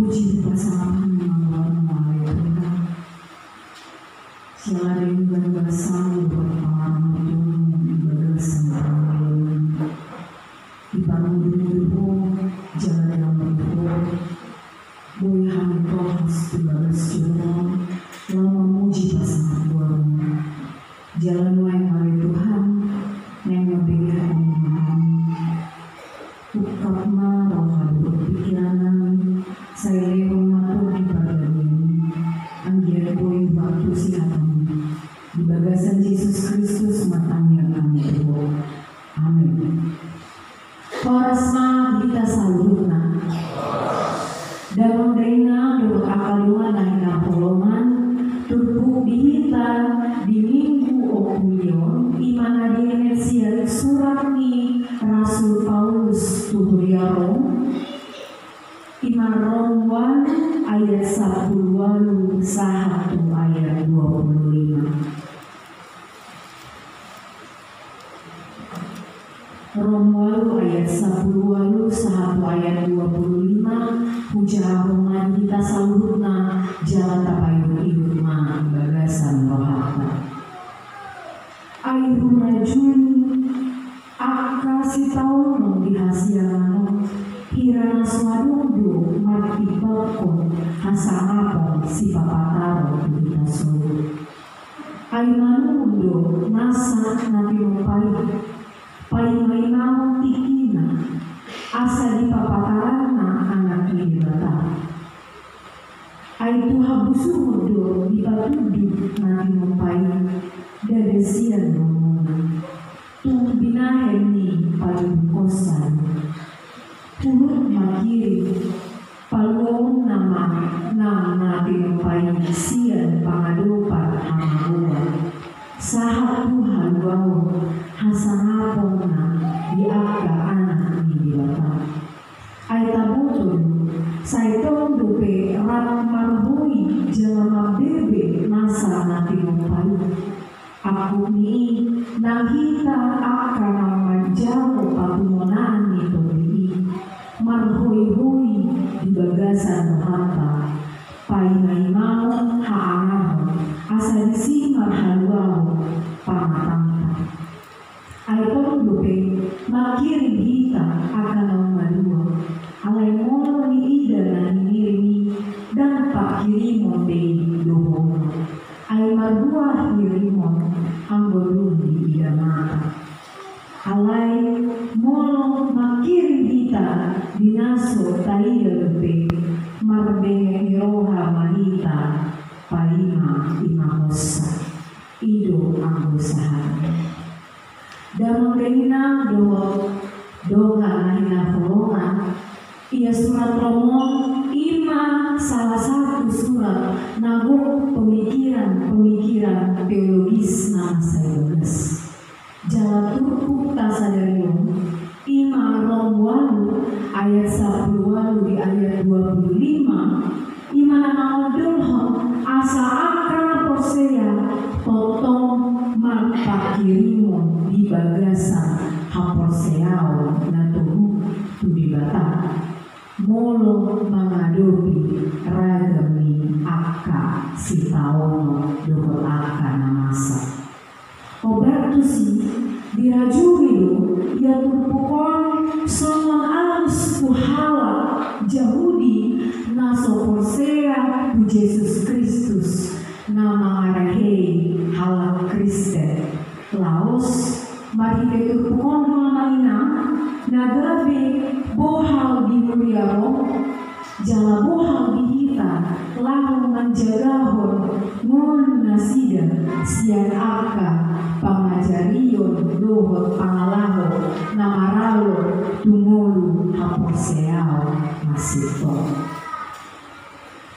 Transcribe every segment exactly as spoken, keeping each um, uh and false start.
Puji pasangapan ni ma goarMu ale Tuhan. Jala denggan basaMu dohot pangaramutMu di bagasan hami. Diparmudimudi Ho, jala diampehon Ho. Boi hami tolhas tu bagas joro, laho mamuji pasangapan goarMu. Jala nuaeng ale Tuhan, naeng mambege Ho ma hami. Ungkap ma roha dohot pingkiran nami, sai lehon ma Ho di pargadian i, anggiat boi huantusi hataMu. Di bagasan Jesus Kristus martangiang hami tu Ho. Amen. Horas ma di hita saluhutna. Damang dainang dohot angka dongan na hinaholongan, turpuk di hita di Minggu ombun i on, i ma na dienet sian surat ni Rasul Paulus tu huria Rom, i ma Rom ualu ayat sampulu ualu sahat tu ayat dua pulu lima. Rom ualu ayat sampulu ualu sahat tu ayat dua pulu lima, hujaha ma di hita saluhutna, jala tapaihut-ihut ma di bagasan rohanta. Ai hurajumi, angka sitaonon di hasiangan on, hira na so adong do martimbangkon hasangapon sipapataron tu hita sogot. Ai manumunduk nasa na tinompa i, paima-imaon tingkina, asa dipapataranna Anak ni Debata. Ai tu habusuhon do dipatunduk na tinompa i, ndada sian lomona. Tung binahen ni paduduhonsa do. Huhut mangkirim paluaonna ma nang na tinompa i sian pangadopan hamagoan, sahat tu haluaon hasangaponna di angka anak ni Debata. Ai taboto do, sai tong dope rap marhoi jala mambebe nasa na tinompa i. Angkup ni i, nang hita angka na manjalo patumonaan ni Tondi i, marhoihoi di bagasan rohanta, paima-imaon haangahon, asa disi marhaluaon pamatangta. Ai tong dope, mangkirim hita angka naung malua, alai molo niida na hinirim i, ndang pangkirimon be i dohonon. Ai marbuah hirimon anggo dung diida mata. Alai molo mangkirim hita di na so taida dope, marbenge ni roha ma hita paima-imahonsa. I do anggo sahatna. Damang dainang dohot dongan na hinaholongan, ia surat Rom on i ma salah satu surat na gok pemikiran-pemikiran teologis na mansai bagas. Jala turpukta sadari on, i ma Rom ualu ayat sampulu ualu di ayat dua pulu lima, i ma na mangondolhon asa angka na porsea tongtong marpangkirimon di bagasan haporseaon na togu tu Debata, molo mangadopi ragam ni angka sitaonon dohot angka na masa. Obat tusi, dirajumi do ia turpuk on songon alus tu halak Jahudi na so porsea tu Jesus Kristus, na mangarahei halak Kristen. Laos marhite turpuk on do, amang inang, na gabe bohal di huria Rom, jala bohal di hita laho manjagahon ngolu nasida sian angka pangajarion dohot pangalaho na maralo tu ngolu haporseaon na sintong.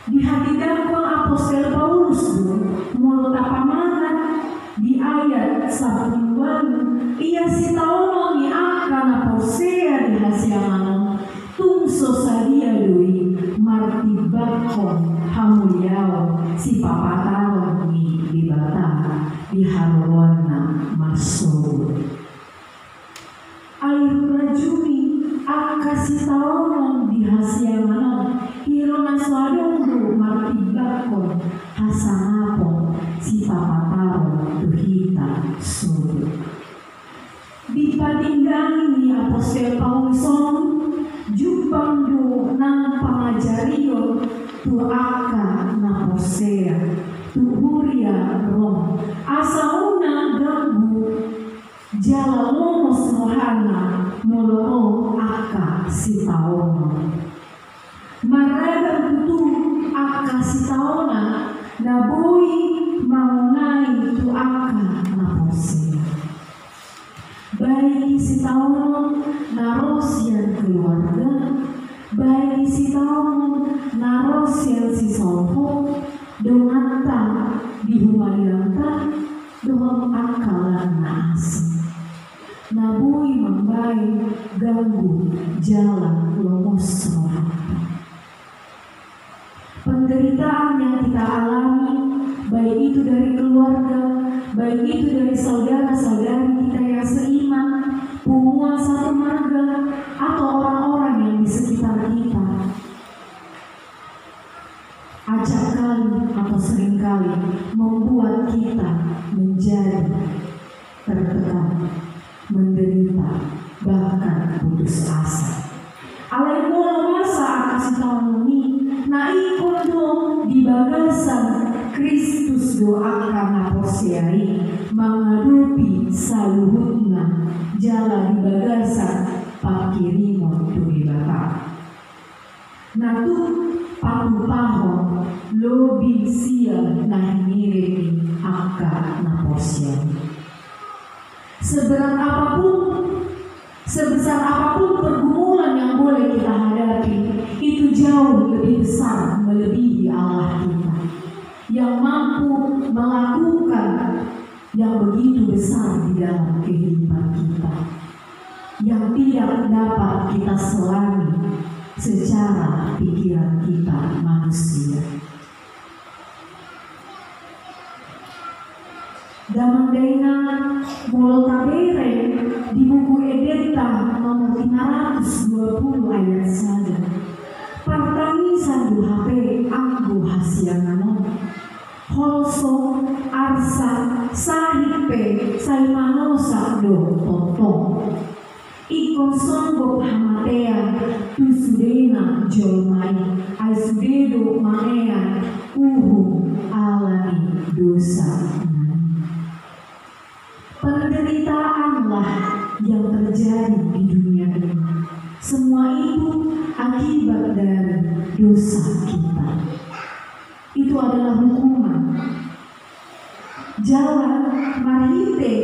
Dihatindangkon apostel Paulus do, molo tapamanat di ayat sampulu ualu, ia sitaonon ni angka na porsea di hasiangan on, tung so sadia do i martimbangkon hamuliaon sipapataron ni Debata di haroroanna marsogot. Ai hurajumi, angka sitaonon di hasiangan on, hira na so adong do martimbangkon hasangapon sipapataron tu hita sogot. Di patinggangan ni apostel Paulus on, jumpang do nang pangajarion tu angka na porsea tu huria Rom, asa unang ganggu jala lomos rohana molo ro angka sitaonon. Marragam tutu angka sitaonon na boi mangonai tu angka na porsea. Baik i sitaonon na ro sian keluarga, baik i sitaonon na ro sian sisolhot, donganta, di humaliangta, dohot angka na asing, na boi mambaen ganggu jala lomos rohanta. Penderitaan yang kita alami, baik itu dari keluarga, baik itu dari saudara-saudari kita yang seiman, punguan satu marga, atau orang-orang yang di sekitar kita, acap kali atau seringkali membuat kita menjadi tertekan, menderita, bahkan putus asa. Alai molo masa angka sitaonon i, na ingkon do di bagasan Kristus do angka na porsea i mangadopi saluhutna, jala di bagasan pangkirimon tu Debata. Na tuk patupahon lobi sian na hinirim ni angka na porsea. Seberat apapun, sebesar apapun pergumulan yang boleh kita hadapi, itu jauh lebih besar melebihi Allah kita yang mampu melakukan yang begitu besar di dalam kehidupan kita, yang tidak dapat kita selami secara pikiran kita manusia. Damang dainang, molo tabereng di Buku Endenta nomor lima ratus dua puluh ayat sada, partangisan do hape anggo hasiangan on. Holso, arsak, sahit pe sai manosak do tongtong. Ingkon songgop hamatean tu sudena jolma i, ai sude do manean uhum ala ni dosa na i. Penderitaanlah yang terjadi di dunia ini. Semua itu akibat dari dosa kita. Itu adalah hukuman. Jala marhite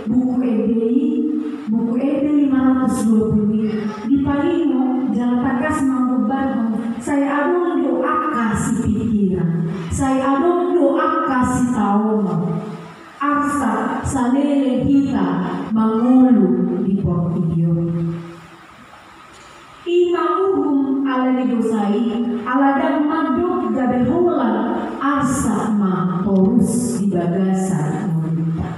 Buku Ende i, Buku Ende lima ratus dua puluh i, dipaingot jala tangkas manggombarhon, sai adong do angka sipingkiran, sai adong do angka sitaonon. Arsak saleleng hita mangolu di portibi on. I ma uhum ala ni dosa i, ala ndang mandok gabe holan, arsak ma torus di bagasan ngolunta.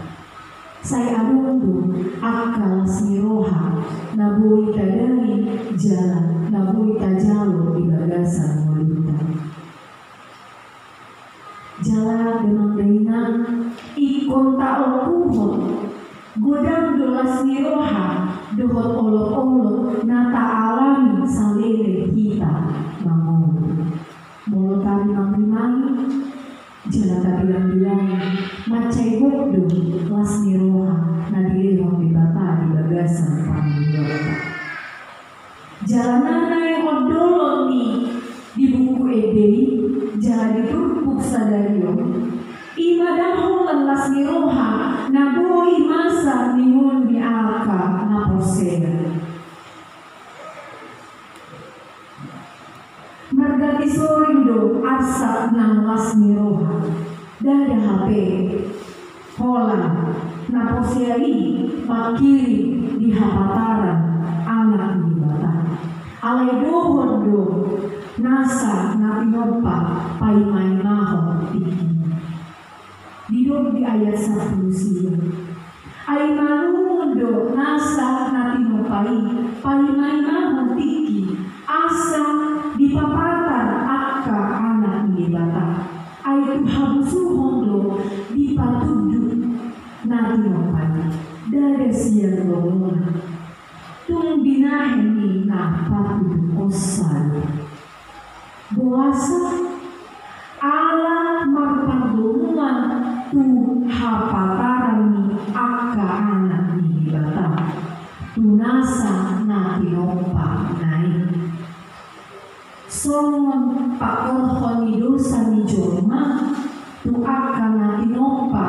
Sai adong do angka las ni roha na boi tadai jala na boi tajalo di bagasan ngolunta. Jala damang dainang, ingkon taokuhon, godang do las ni roha dohot olok-olok na taalami saleleng hita mangolu. Molo tarimang-rimangi jala tabilang-bilangi, mansai gok do las ni roha na dilehon Debata di bagasan pangoluonta. Jala na naeng ondolon ni di Buku Ende i, jala di turpuk sadari on, i ma ndang holan las ni roha na boi masa di ngolu ni angka na porsea. Marganti soring do arsak nang las ni roha. Ndada hape holan na porsea i mangkirim di hapataran Anak ni Debata. Alai dohot do nasa na tinompa paima-imahon tingki. Didok di ayat sampulu sia. Ai malungun do nasa na tinompa i paima-imahon tingki, asa dipapatar angka Habusuhon do dipatunduk na tinompa i, ndada sian lomongan. Tung binahen ni na patunduk on saluhut. Boasa? Ala marpardomuan tu hapataran ni angka anak ni Debata tu nasa na tinompa na i. Songon pangkorhon ni dosa ni jolma tu angka na tinompa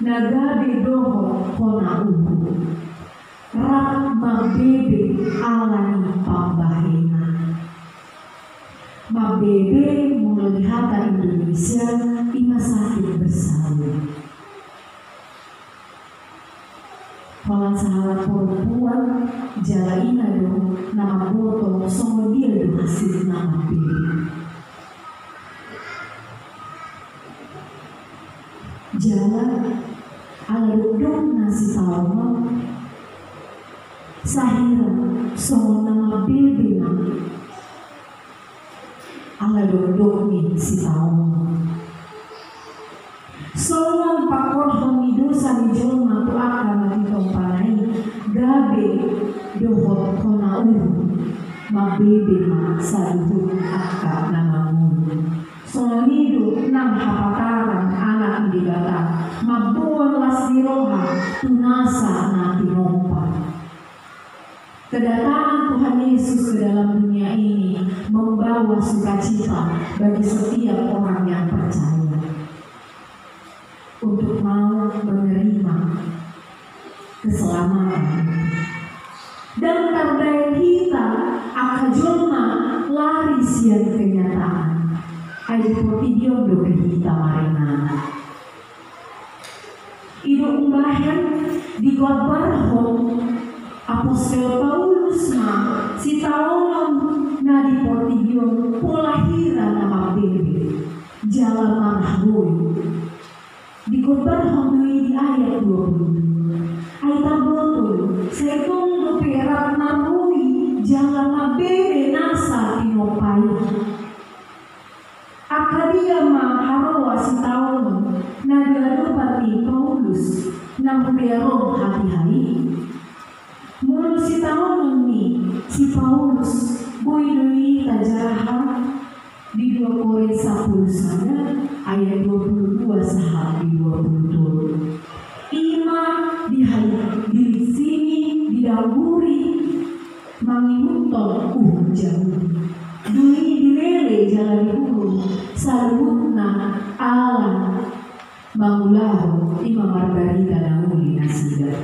na gabe dohot hona uhum, rap mambebe ala ni pambahenan. Mambebe molo di hata Indonesia ima sakit bersalin. Holan sahalak porompuan jala ina do na mamboto songon dia do hasilna mambebe. Jala ala dokdokna sitaonon, sahira songon na mambebe ma. Ala dokdok ni sitaonon. Songon pangkorhon ni dosa ni jolma tu angka na tinompa na i, gabe dohot hona uhum, mambebe ma saluhut angka na mangolu. Songon i do nang hapataran anak ni Debata, mamboan las ni roha tu nasa na tinompa. Kedatangan Tuhan Yesus ke dalam dunia ini membawa sukacita bagi setiap orang yang percaya untuk mau menerima keselamatan. Dan tardaen hita angka jolma lari sian kenyataan. Ai di portibi on dope hita maringanan. I do umbahen digambarhon apostel Paulus ma sitaonon na di portibi on pola hira na mambebe jala marhaboi. Digambarhon do i di ayat dua puluh dua. Ai taboto do, sai tong dope rap marhaboi jala mambebe nasa tinompa i. Angka dia ma haroa sitaonon na di adopan ni Paulus na huria rom hatiha i? Molo sitaonon ni si Paulus, boi do i tajaha di dua Korint sampulu sada ayat dua puluh dua sahat di dua puluh tolu. Ima dihai-, dilisini, didangguri mangihuthon uhum Jahudi. Dung i dilele jala diurung saluhutna ala mangulahon ima marbarita na uli nasida.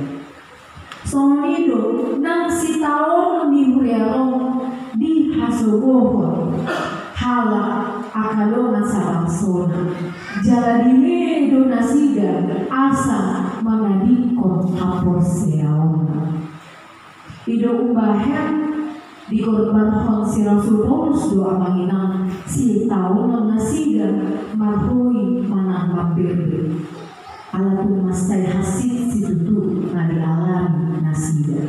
Songon i do nang sitaonon ni huria Rom dihasogohon halak angka dongan sabangsona. Jala dilele do nasida asa manadingkon haporseaonna. I do umbahen digambarhon si Rasul Paulus do amang inang sitaonon nasida marhaboi manang mambebe. Ala tung mansai hansit situtu na dialami nasida.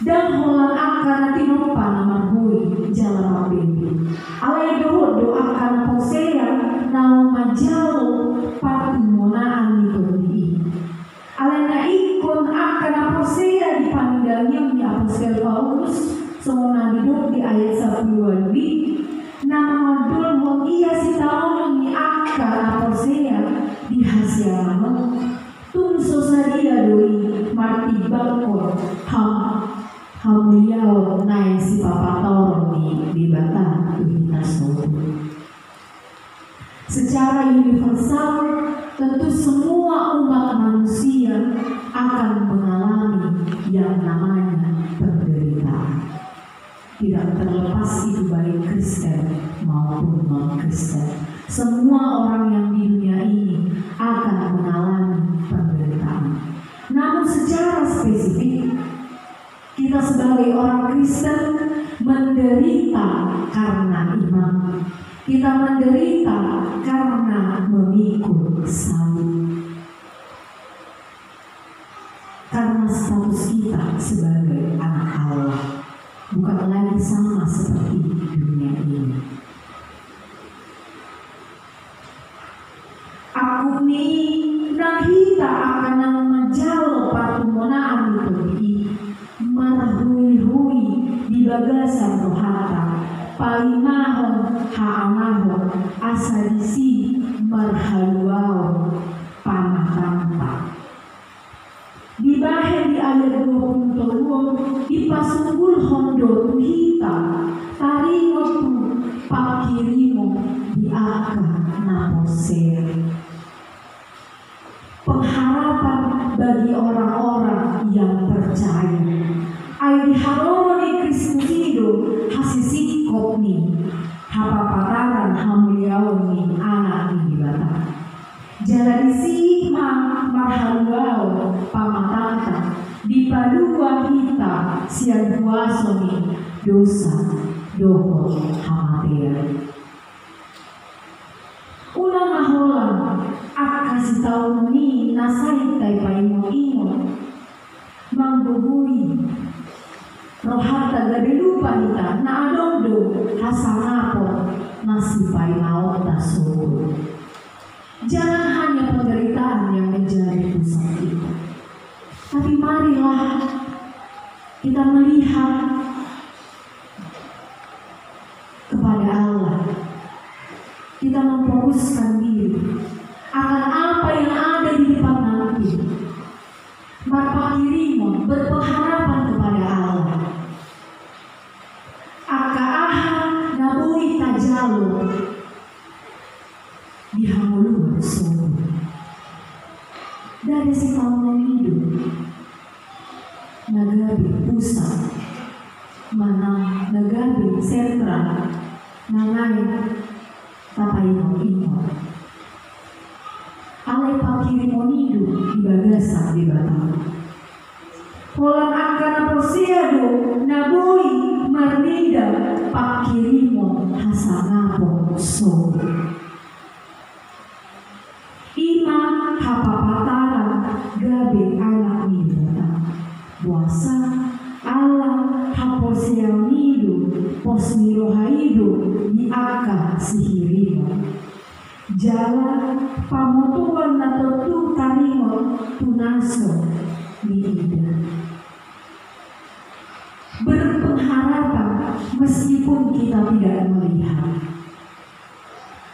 Ndang holan angka na tinompa na marhaboi jala mambebe. Alai dohot do angka na porsea na manjalo partumonaan ni tondi i. Alai na ingkon angka na porsea di panudangion ni apostel Paulus, songon na didok di ayat sampulu ualu i, na mangondolhon ia sitaonon ni angka na porsea di hasiangan on. Tung so sadia do i martimbangkon ham-, hamuliaon naeng sipapatoron ni Debata tu hita sogot. Secara universal, tentu semua umat manusia akan mengalami yang namanya penderitaan. Tidak terlepas itu baik Kristen maupun non-Kristen. Semua orang yang di dunia ini akan mengalami penderitaan. Namun secara spesifik, kita sebagai orang Kristen menderita karena iman. Kita menderita karena memikul salib. Karena status kita sebagai anak Allah bukan lagi sama seperti dunia ini. bagasan rohanta, paimahon haanahon asa disi marhaluaon pamatanta. Dibahen di ayat dua pulu tolu on, dipasunggulhon do tu hita taringot tu pangkirimon di angka na porsea. Pengharapan bagi orang-orang yang percaya. Ai di haroro ni Kristus i do hasisingkop ni hapapataran hamuliaon ni Anak ni Debata. Jala disi ma marhaluaon pamatanta, dipalua hita sian huaso ni dosa dohot hamatean. Unang ma holan angka sitaonon i na sai tapaingot-ingot, manggogoi rohanta gabe lupa hita na adong do hasangapon na sipaimaonta sogot. Jangan hanya penderitaan yang menjadi pusat kita, tapi marilah kita melihat kepada Allah. Kita memfokuskan diri akan apa yang ada di depan nanti. Marpangkirimon, berpengharapan kepada Allah. Angka aha na boi tajalo di hangoluan sogot. Dari sitaonon i do na gabe pusat manang na gabe sentra na naeng tapaingot-ingot. Alai pangkirimon i do di bagasan Debata. Holan angka na porsea do na boi marnida pangkirimon hasangapon sogot. I ma hapapataran gabe anak ni Debata. Boasa? Ala haporseaon i do pos ni roha i do di angka sihiriman. Jala pamotoan na tontu taringot tu na so niida. Berpengharapan meskipun kita tidak melihat.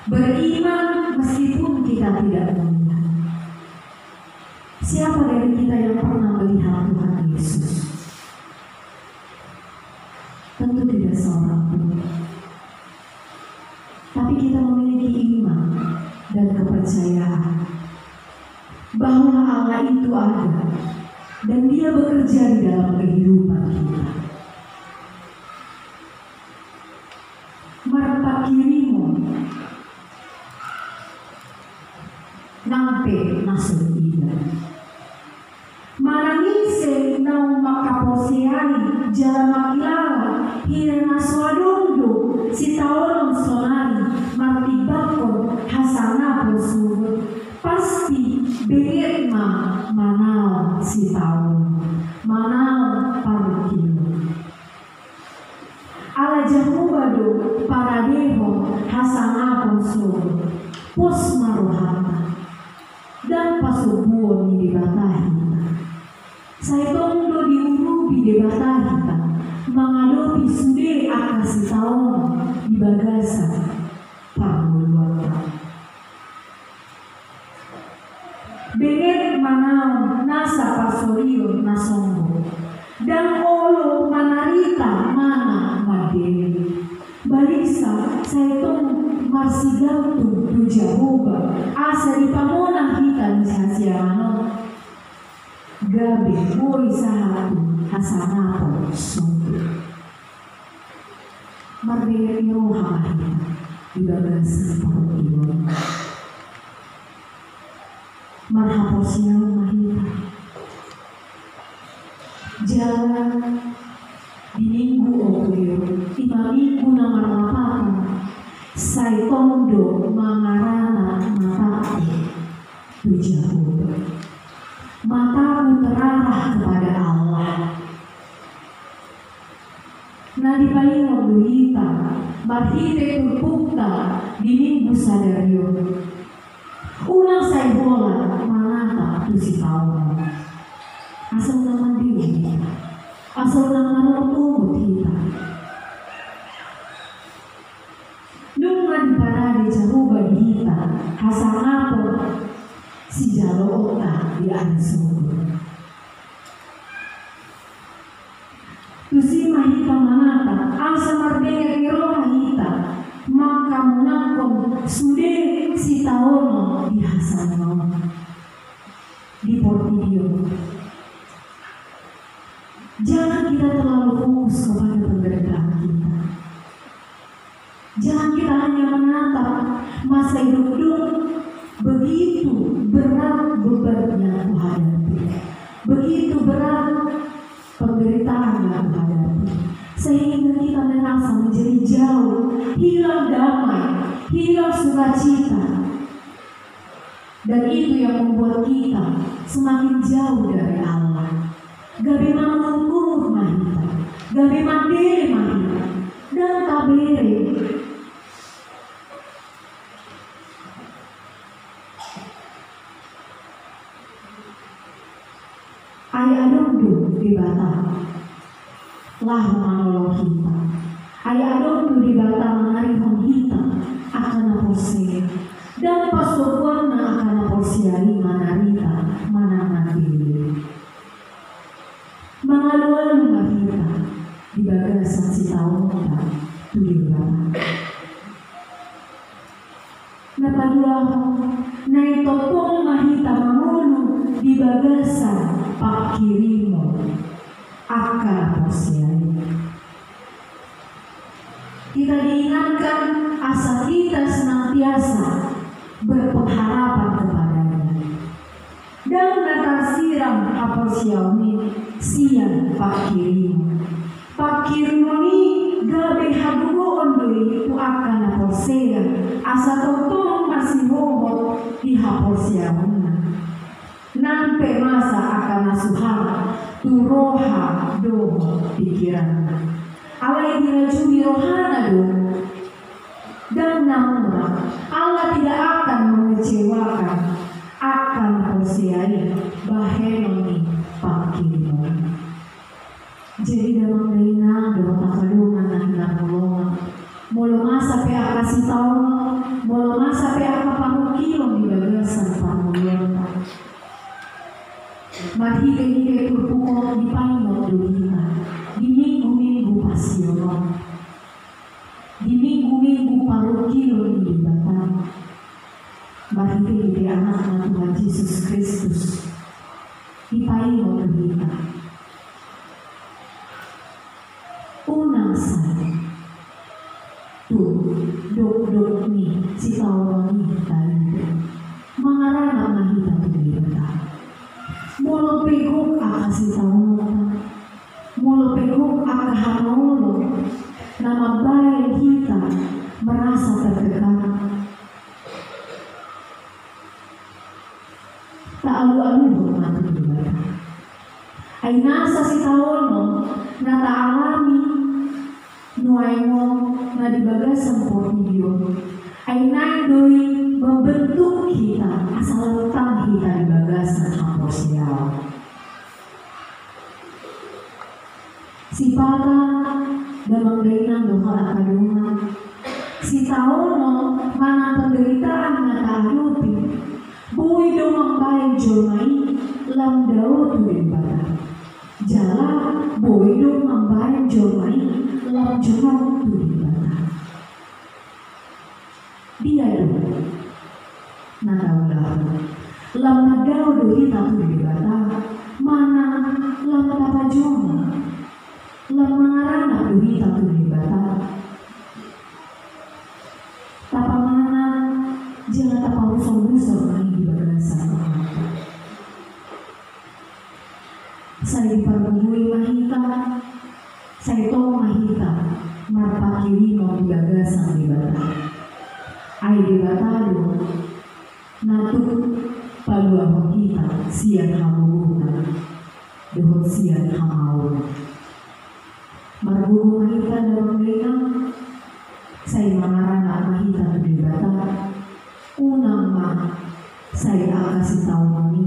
Beriman meskipun kita tidak melihat. Siapa dari kita yang pernah melihat Tuhan Yesus? Tentu tidak seorang pun. Tapi kita memiliki iman dan kepercayaan bahwa Allah itu ada dan Dia bekerja di dalam kehidupan kita. Marpangkirimon nang pe na so niida. Manang ise naung mangkaporseai jala mangkilala hira na so adong do sitaonon sonari martimbangkon hasangapon sogot, pasti benget ma manaon sitaonon, manaon parungkilon. Ala Jahowa do paradehon hasangapon sogot, pos ma rohanta. Ndang pasombuon ni Debata hita. Sai tong do diurupi Debata hita mangadopi sude angka sitaonon di bagasan parngoluanta. Benget manaon nasa parsorion na sombong. Ndang olo manarita manang mandele. Baliksa sai tong marsigantung tu Jahowa asa dipamonang hita di hasiangan on. Gabe boi sahat tu hasangapon sogot. Marbenget ni roha ma hita di bagasan parungkilon. Marhaporseaon ma hita. Jala di minggu on, i ma minggu na marlapatan, sai tong do mangarana matangku tu Jahowa. Mataku terarah kepada Allah. Na dipaingot do hita marhite turpukta di minggu sadari on. Unang sai holan manatap tu sitaonon. Asa unang mandele hita. Asa unang marungutungut hita. Nunga diparade Jahowa di hita hasangapon sijaloonta di ari sogot. Tusi ma hita manatap asa mardenggan ni roha hita mangkamonanghon sude sitaonon di hasangapon di portibi on. Jangan kita terlalu fokus kepada penderitaan kita. Jangan kita hanya menatap masa hidup dong, begitu berat beban yang kuhadapi, begitu berat penderitaan yang kuhadapi, sehingga kita merasa menjadi jauh, hilang damai, hilang sukacita. Dan itu yang membuat kita semakin jauh dari Allah. Gabe marungutungut ma hita, gabe mandele ma hita, ndang tabereng. Ai adong do Debata laho manolong hita. Ai adong do Debata mangarihon hita angka na porsea. Ndang pasombuanna angka na porsea i manarita manang mandele. Mangalualu ma hita di bagasan sitaononta tu Debata. Na paduahon, naeng tongtong ma hita mangolu di bagasan pangkirimon angka na porsea i. Kita diingatkan asa kita senantiasa berpengharapan kepada-Nya. Ndang na tarsiram haporseaon i sian pangkirimon. Pangkirimon i gabe hagogoon do i tu angka na porsea, asa tongtong masihohot di haporseaonna. Nang pe masa angka na suhat tu roha dohot pingkiranna, alai dirajumi rohana do. Ndang na mura, Allah tidak akan mengecewakan angka na porsea i bahenon ni pangkirimon. Jadi damang dainang dohot angka dongan na hinarmolongan, molo masa pe angka sitaonon, molo masa pe angka parungkilon di bagasan parngoluonta, marhitehite turpuk on dipaingot do hita di minggu-minggu Pasion on, di minggu-minggu parungkilon ni Debata, marhitehite Anakna Tuhan Jesus Kristus, dipaingot do hita. Unang sai tu dokdok ni sitaonon i taida, mangaranap ma hita tu Debata. Molo pe gok angka sitaononta, molo pe gok angka hamaolon na mambahen hita merasa tertekan, taalualuhon ma tu Debata. Ai nasa sitaonon na taalami nuaeng on na di bagasan portibi on, ai naeng do i membentuk hita asa lam tang hita di bagasan haporseaon. Sipata damang dainang dohot angka dongan, sitaonon manang penderitaan na tahadopi boi do mambahen jolma i lam dao tu Debata. Jala boi do mambahen jolma i lam jonok tu Debata. Dia do na taulahon? Lam mandao do hita tu Debata manang lam tapajongol? Lam mangaranap do hita tu Debata? Tapamanat jala taparusor-rusor ma i di bagasan rohanta. Sai dipargogoi ma hita, sai tong ma hita marpangkirimon di bagasan Debata. Ai Debata do na tuk paluahon hita sian hagogotan dohot sian hamaolon. Margogo ma hita damang dainang, sai mangaranap ma hita tu Debata. Unang ma sai angka sitaonon i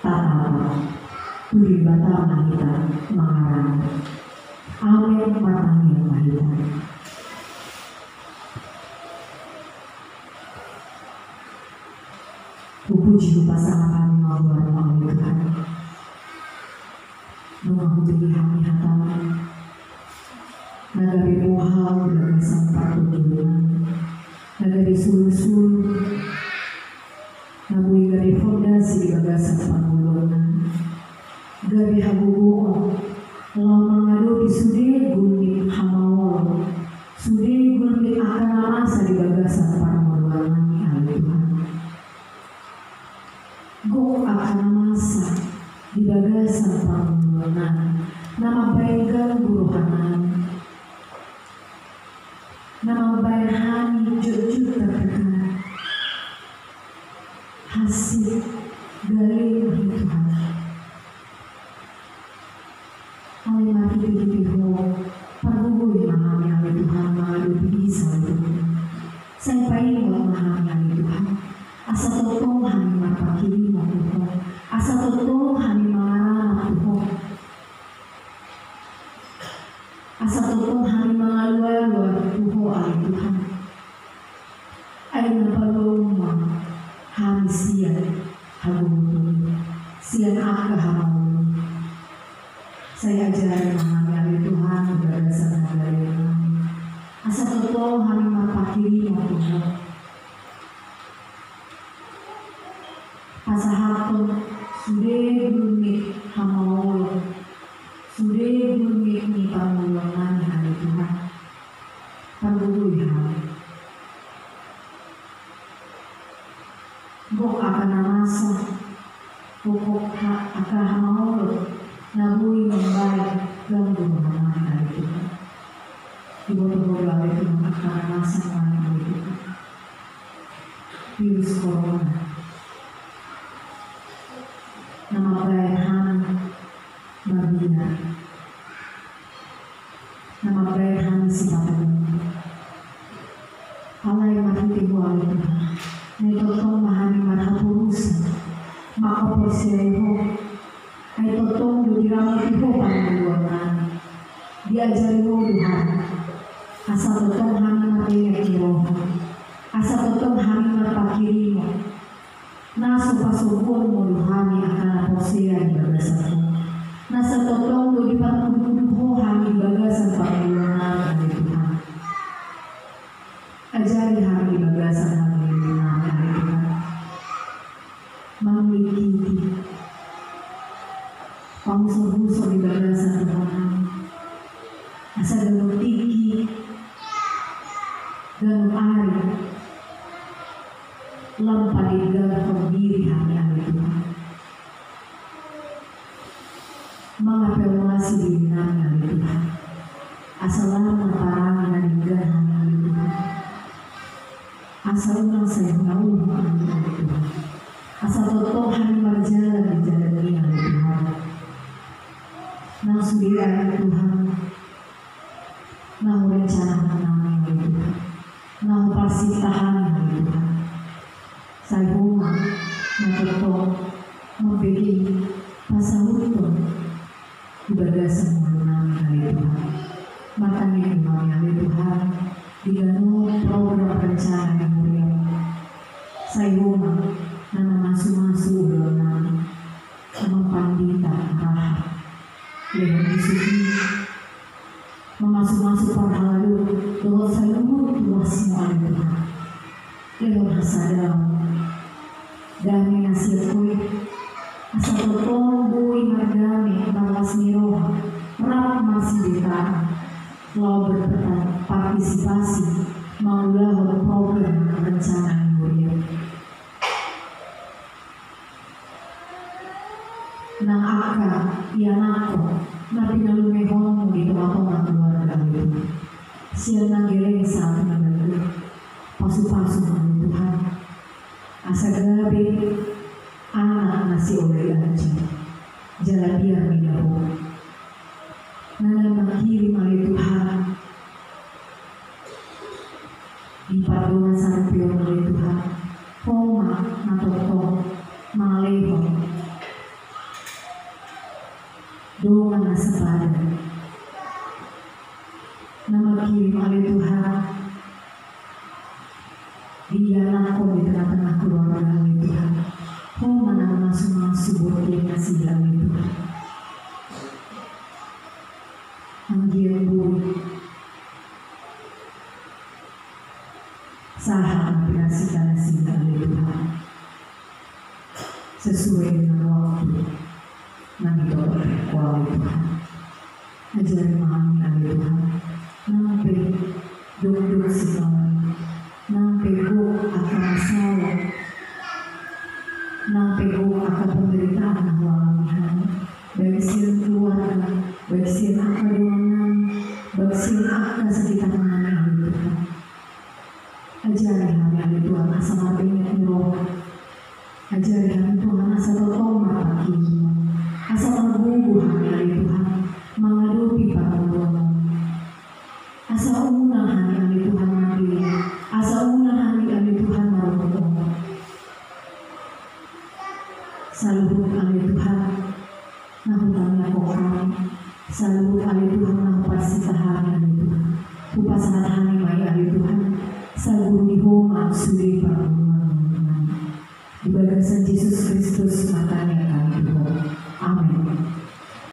tatapa. Tu Debata ma hita mangarani. Amen. Martangiang ma hita. Hupuji hupasangap hami ma goarMu, ale Tuhan. Nunga hutangihon hami hataM na gabe bohal di bagasan partondion nami, na gabe sulusulu, na boi gabe fondasi di bagasan parngoluon nami. Gabe hagogoon laho mangadopi sude gulmit hamaolon, sude gulmit angka na masa di bagasan parngoluon nami, ale Tuhan. Gok angka na masa di bagasan parngoluon nami, na mambahen ganggu roha nami, na mambahen hami jotjot tartekan. Hansit, gale ma Ho, Tuhan. Alai marhitehite Ho, pargogoi ma hami, ale Tuhan, mangadopi i saluhutna. Sai paingot ma hami, ale Tuhan, asa tongtong hami marpanghirimon tu Ho, asa tongtong hami mangaramot tu Ho, asa tongtong hami mangalualu tu Ho, ale Tuhan. Ai na paluaon ma hami sian hagogoton, sian angka hamaolon. Sai ajari ma hami, ale Tuhan, di bagasan hagaleon nami, asa tongtong hami marpanghirimon tu Ho. Pasahathon sude gulmit hamaolon, sude gulmit ni parngoluon nami, ale Tuhan. Pargogoi hami. Gok angka na masa, gok angka hamaolon na boi mambahen ganggu roha nami, ale Tuhan. Iboto Ho do, ale Tuhan, angka na masa nuaeng, ale Tuhan. Virus corona na mambahen hami mabiar, na mambahen hami sipata ganggu. Alai marhite Ho, ale Tuhan, na tongtong ma hami marhaporusan, mangkaporseai Ho. Ai tongtong do diramoti Ho parngoluon nami. Diajari Ho do hami, asa tongtong hami mardenget ni roha, asa tongtong hami marpanghirimon. Na so pasobuonMu do hami angka na porsea di bagasan Ho, na so tongtong do diparpudupuduk Ho hami di bagasan parngoluon nami, ale Tuhan. Ajari hami di bagasan hami, ale Tuhan, mangulingkiti, pamusormusor di bagasan roha nami, asa ganup tingki, ganup ari, lam padengganhon diri hami, ale Tuhan. Mangapelmasi diri nami, ale Tuhan, asa lam marparange na denggan hami, ale Tuhan. Asa unang sai huna uhum hami, ale Tuhan, asa tongtong hami marjalan di jalanMi, ale Tuhan. Nang sude, ale Tuhan, na hurencanahon hami, ale Tuhan, na huparsintahon hami, ale Tuhan, sai Ho ma na tongtong mambege pasahaton di bagasan ngolu nami, ale Tuhan. Martangiang do hami, ale Tuhan, di ganup program rencana ni huriaM. Sai Ho ma na mamasumasu ulaon nami, mamandita rahat, lehon ni suhi, mamasumasu parhalado dohot saluhut ruasMu, ale Tuhan. Lehon hasadaon, dame na sian Ho i, asa tongtong boi mardame, marlas ni roha, rap marsidetaan, laho berpartisipasi mangulahon program rencana ni huriaM. Nang angka ianakhon na pinalumehonMu di tongatonga keluarga, ale Tuhan, sian na geleng sahat na balga, pasupasu ma, ale Tuhan, asa gabe anak na sioloi anjing, jala biar mida Ho. Na naeng manghirim, ale Tuhan, di pardongan saripeon, ale Tuhan, Ho ma na tongtong mangalehon dongan na sapadan na mangkirim, ale Tuhan, di ianakhon di tengah-tengah keluarga, ale Tuhan. Ho ma na mamasu-masu borhat nasida, ale Tuhan. Anggiat boi sahat ma pinasida nasida, ale Tuhan, sesuai dengan waktu na nitopotko, ale Tuhan. Ajari ma hami, ale Tuhan, nang pe dokdok situasi, nang pe gok angka masalah, nang pe gok angka penderitaan na hualami hami, baik sian keluarga, baik sian angka dongan nami, baik sian angka sekitar nami, ale Tuhan. Ajari hami, ale Tuhan, asa marbenget ni roha. Ajari hami, Tuhan, asa tongtong marpangkirim. Asa margogo hami, ale Tuhan, mangadopi parngoluan on. Asa unang hami, ale Tuhan, mangkirim. Asa unang hami, ale Tuhan, marungut. Saluhut, ale Tuhan, na hutangiangkon hami, saluhut, ale Tuhan, na hupasinta hami, ale Tuhan, hupasahat hami ma i, ale Tuhan, saguru di Ho ma sude parngoluan nami. Di bagasan Jesus Kristus martangiang hami tu Ho. Amen.